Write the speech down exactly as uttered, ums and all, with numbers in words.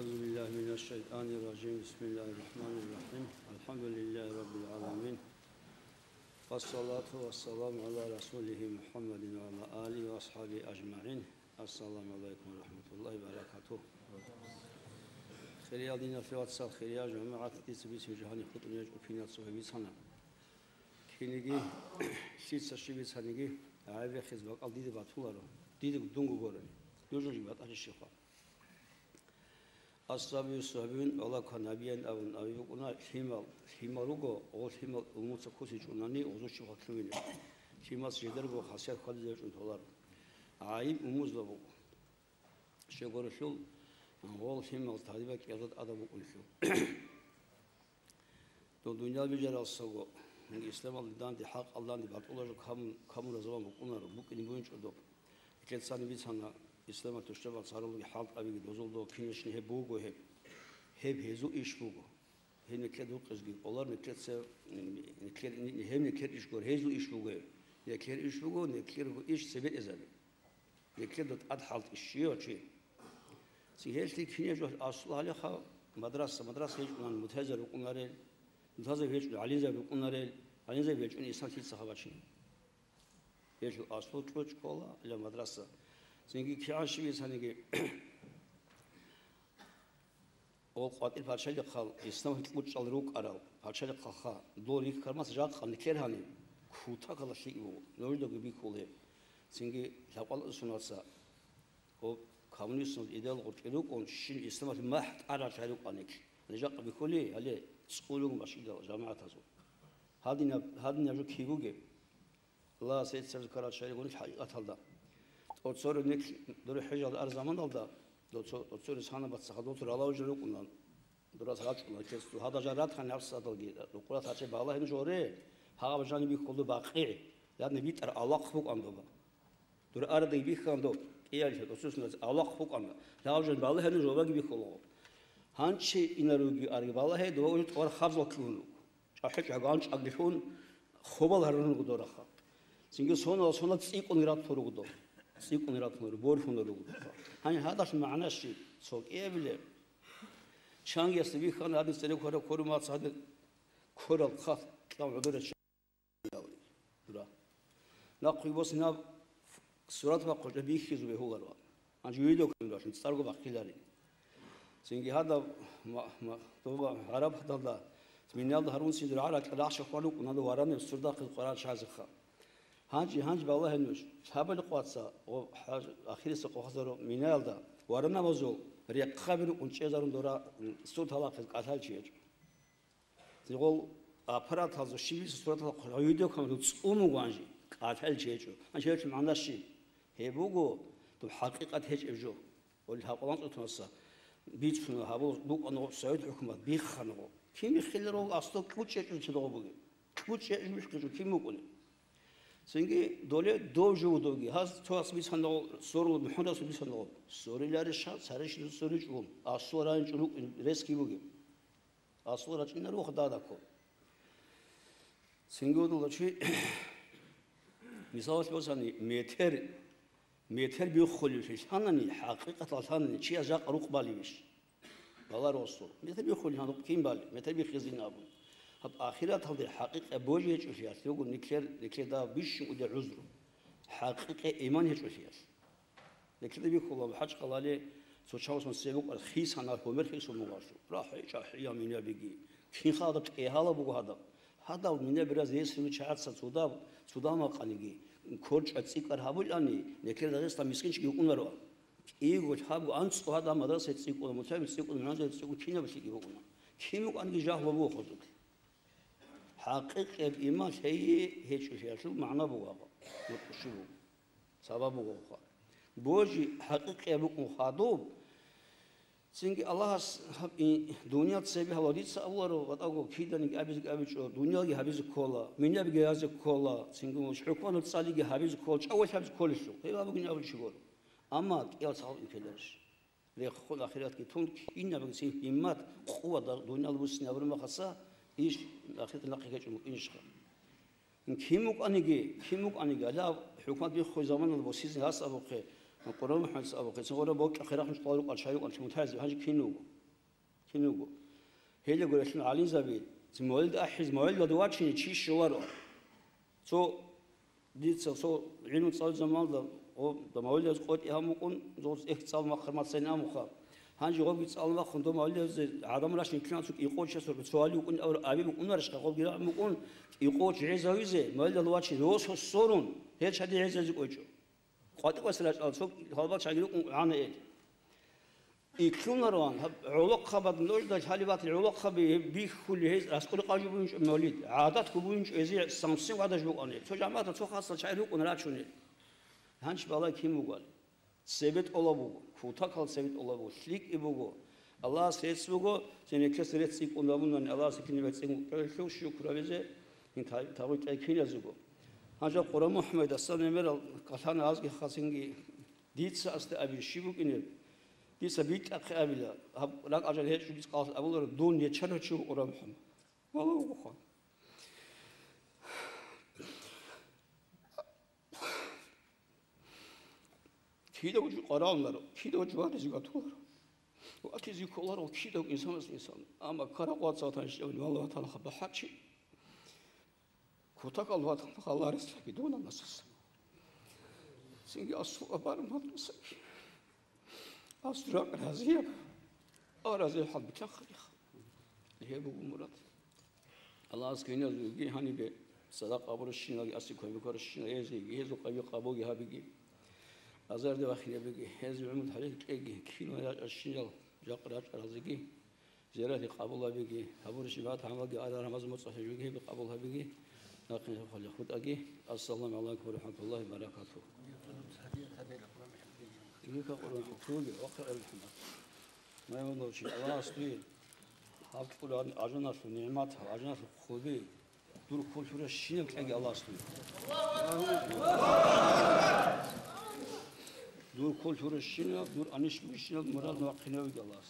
أعوذ بالله من الشيطان الرجيم. بسم الله الرحمن الرحيم. الحمد لله رب العالمين. والصلاة والسلام على رسوله محمد وعلى آله وأصحابه أجمعين. السلام عليكم ورحمة الله وبركاته. Хириял диналъул вацал, хириял жамагӀат, дица бицин жагьани хутӀун гьечӀо кинаца ва бицана. Киниги, лъица щиб бицаниги, гӀайиб бехиз бакӀал дида батуларо, дида дунго гурони, нуж жо батӀалъищеха. Асхабиюс сахӀабиюн ва лаква набиян абун аби букӀуна, лъимал, лъимал руго, гъо лъимал умуца кусичӀунани гъозу чи хватлъугьине. Лъимас жидерго хасият хьвадизаричӀун толаро. ГӀайиб умузда буго. Щегорулъул гъол лъимал тадиба кӀиязда тӀадаб букӀунлъул. Дун дуниял бижаралсаго, исламалда данде, хӀакъалда данде батӀула жо камун, камуна заман букӀунаро, букӀине бугинчӀо доб. Нилъецани бицана, исламалъул щибаб царалги хӀалтӀабиги дозулго кинашни гьеб буго гьеб. Гьеб гьезул иш буго. Гьеб нилъер духъизги кӀолар, нилъеца, нилъер, гьеб нилъер иш гуро, гьезул иш буго гьеб. Нилъер иш буго, нилъерго иш цебе эзаби. Нилъер тӀад хӀалтӀи щивав чи. Цигьелъи кине жо аслу гьалеха мадраса, мадраса гьечӀунан мутазар рукӀунарел, мутазар гьечӀун гӀалимзар рукӀунарел, гӀалимзар гьечӀун исламлъица хабачи. Гьелъул аслу чӀучӀ ккола ила мадраса. Цинги кигӀан щиб бицаниги, Гъол къватӀир пачалихъал, исламалъул кьучӀал рукӀарал пачалихъалха, дол рихьармас жакъа нилъер гьаниб, кутакалда лъикӀ буго, нужедаги бихьул гьеб. Цинги лъабкъоялда соналъ, гъоб коммунистал идеал гъоркье рукӀун, щиб исламалъул махӀ тӀарал чагӀи рукӀана нилъ. Гьаниб жакъа бихьулей, гьале цӀулугун бащидал жамагӀатазул. Гьадинаб, гьадинаб жо киб бугеб? Аллагьас гьеб цебе ккарал чагӀи ригун хӀакъикъаталда. ТӀоцерин нилъ дур хӀежалда ар заманалда, доцо-, тӀоцерин санаб бацахъа доцо ралав жо рукӀуна, дурас рачӀуна, кесду гьадал жан ратани гьабсадалги, рукъурат гьачӀеб балагьин жоре, гьаб жаниб бихьулда бакъигӀ, ядни битӀар авлахъ букӀан доба. Дур арадаги бихьан доб, кӀиялъе, тӀоцерин авлахъ букӀана, гьаб жан балагьин жобаги бихьулго. Гьанчи инаруги арги балагье, доба уже тӀвар хабзал ккун. ЧӀахӀи чӀаган чӀаглъун хобал гьарун руго дораха. Цинги сонал-сонал цӀикӀкӀун ратун руго дов. ЦӀикӀкӀун ратун руго, борхун руго дов. Гьаниб гьадалъ магӀна щиб? Цо кӀиабилеб. Чангиясда бихьана гьадин цӀере ккараб ккорума цадир ккорал хъат кьав гӀодоречӀ. Дура. Нахъе босинаб сурат бахъулчӀа бихьизу бегьуларо. Гьанже видеокамералъун цӀарго бахъилари. Цинги гьадаб ма-, ма-, доба гӀараб гьадалда, миналда гьарун сидра гӀаракь рахча хван рукӀун гьадав варанаб сурдахъе къварал чагӀазеха. Гьанже, гьанже балагье нуж, лъабали къваца, о, хӀаж-, ахирисеб къо хазару миналда варанабазул рехъаби рукӀун чӀезарун дора, м, суд гьалахъе кӀалъал чи гьечӀо. Цигъол аппараталзу щибица суратал хъван, видеокамералъун цӀун вуго гьанже, кӀалъал чи гьечӀо. Гьанже гьечӀо магӀна щиб? Гьеб буго доб хӀакъикъат гьечӀеб жо. Гьел гьаб къваланцӀутунаса бицуна, гьабул букӀана гъоб Совет хӀукумат, биххана гъоб. Кин биххиларо, аслу кьучӀ гьечӀо цо догъо бугеб. КьучӀ гьечӀо биххичӀо кин букӀунеб? Цинги доле дов жо вудовги, гьаз цо ас бицана гъоб, сорулаб МухӀаммад расул бицана гъоб. Сориларищ гьаб, царищ соричӀо, аслу райончӀун рукӀин рес кин бугеб? Аслу рачӀинар вуха дада ккол. Цинги вугила чи, мисалалъ босани, метер, метер биххулевлъи лъанани, хӀакъикъаталда лъанани, чияс жакъа рукъ балевищ? Баларо аслу. Метер биххулевлъи гьаниб кин балев, метер биххизин абун. Гьаб ахираталде хӀакъикъа божи гьечӀолъиялъ руго никлер, никлер дагьаб бищун кӀудияб гӀузру. ХӀакъикъа иман гьечӀолъиялъ. Нилъеда бихьула, хӀачӀ къалали цо чавасун цебукъа хисана гьумер хисун мугъалъу. РахӀи чӀахӀиял минабиги. Кин хадаб кӀегьала буго гьадаб. Гьадал минабираз гьесулев чагӀаца цудаб, цудаб макъаниги, корчӀа цӀикӀкӀар гьабулани, некер Дагъиста мискинчиги вукӀунаро. КӀиго лъабго анцӀго гьадаб мадрасаялъ цӀикӀкӀуна, мутагӀилим цӀикӀкӀуна, мугӀалимзабаз цӀикӀкӀуна, кинаб бихьиги букӀуна. Кинаб букӀаниги жагьлу буго хъулухъ. ХӀакъикъияб иман лъей гьечӀолъиялъул магӀна буго гьаб. МутӀкӀущи буго. Сабаб бугоха. Божи хӀакъикъияб букӀун хадуб. Цинги Аллагьас гьаб и-, дуниял цебе гьавадица авларо, ватӀаго киданиги абизе абичӀо, дуниялги гьабизе ккола, минабиги гьазе ккола, цинги хӀукманаб цӀалиги гьабизе ккола, чӀавалъ гьабизе кколелъул. Гьеб абугин абулчи гуро. Амма кӀиял цалъ инкеларищ? Рехун ахиратги тун, кинабгицин гьиммат, къуват дунял буссине абураб мехалъ, иш ахират нахъе ккечӀун букӀинищха? Кин букӀаниги, кин букӀаниги, гьале хӀукумат биххуй заманалда босизе гьас абухъе, Къурбан МухӀамадица абухъе, цин гъораб бокьа хирахъун чӀвал рукъал чай рукъан чи мутагӀилзи гьанже кин вуго? Гьелего релълъун гӀалимзаби, цин мавлид ахӀиз, мавлидалда вачине чи щоларо. Цо, дица цо гӀилму цӀалул заманалда, о, да мавлидаз къотӀи гьаб мукӀун, золз эхь цӀал махъар мацайин амуха. Гьанже гъобги цӀал махъун, до мавлидазде гӀадам рачун, килан цо кӀикъочасур, цо гьали вукӀун аб-, аби букӀунарищха, гъобги рагӀ мукӀун, кӀикъоч гӀезавизе, мавлидалда вачине, росо сорун, гьел чади гӀезазе кӀочӀо. КъватӀивас рачӀал цо гьалбал чагӀи рукӀун гӀана ил. Итлъунароан, гьаб гӀолохъабад нужда лъалеб батил гӀолохъаби гьеб бихьули гьез аскӀоре къажу бугьинчӀо мавлид, гӀадатго бугьинчӀо гьезие самсин вадаж букӀанил. Цо жамагӀаталъ цо хасал чагӀи рукӀун рачунел. Гьанч балай кин бугал? Цебе тӀолаб буго, кутакал цебе тӀолаб буго, лъикӀи буго. Аллагьас рецц буго, цинеклъес рецц икӀун рабунани, Аллагьас кинаб цӀикӀкӀалъул шукру гьабизе, гьин та-, тагъуй кьей киназего. Гьанжа Къура МухӀаммадасда мемерал кӀалъана азги хасинги. Дица асда абил щиб букӀинеб? Дица битӀахъе абила, гьаб ракӀалъал гьечӀо дица къалъ абуларо, дун ячарав чи вукӀура МухӀаммад. Вала вугоха. Кида вуж къаравуларо, кида вуж ватизе гатуларо. Ватизе кколаро кида инсанас инсан. Амма кара къвацал танчӀев вала ваталаха бахӀарчи. Кутакал ватан халарес гьабидуна масаса. Цинги асул абар мадрасаги. Асул ракӀ разияб. А разияб хӀал битахъалиха. Гьеб буго мурад. Аллагьас киназулги гьанибе садакъа гьабуращиналги аси квайбукаращина эзеги, гьезул къаби къабулги гьабиги. Азарде вахинабиги, гьезул гӀумру тарих кьеги, кинал рачӀарщинал жакъ рачӀаразеги. Зиярат къабул гьабиги, гьабурищ ибадат гӀамалги, ара рамазан моцӀалъе жуги гьеб къабул гьабиги. Нахъе хутӀаги. Ассаламу гӀалайкум ва рахӀматуллагьи ва баракатугьу. Диника Къуран хӀукмуги ва хъайрал хӀамад. Маймунович, Аллагьас дуе гьаб кьуран ажаналъул нигӀмат, гьаб ажаналъул хъуби, дур кколъуращинаб кьеги Аллагьас дуе. Дур кколъуращинаб, дур анищ бугищинаб мурад вахъинавиги Аллагьас.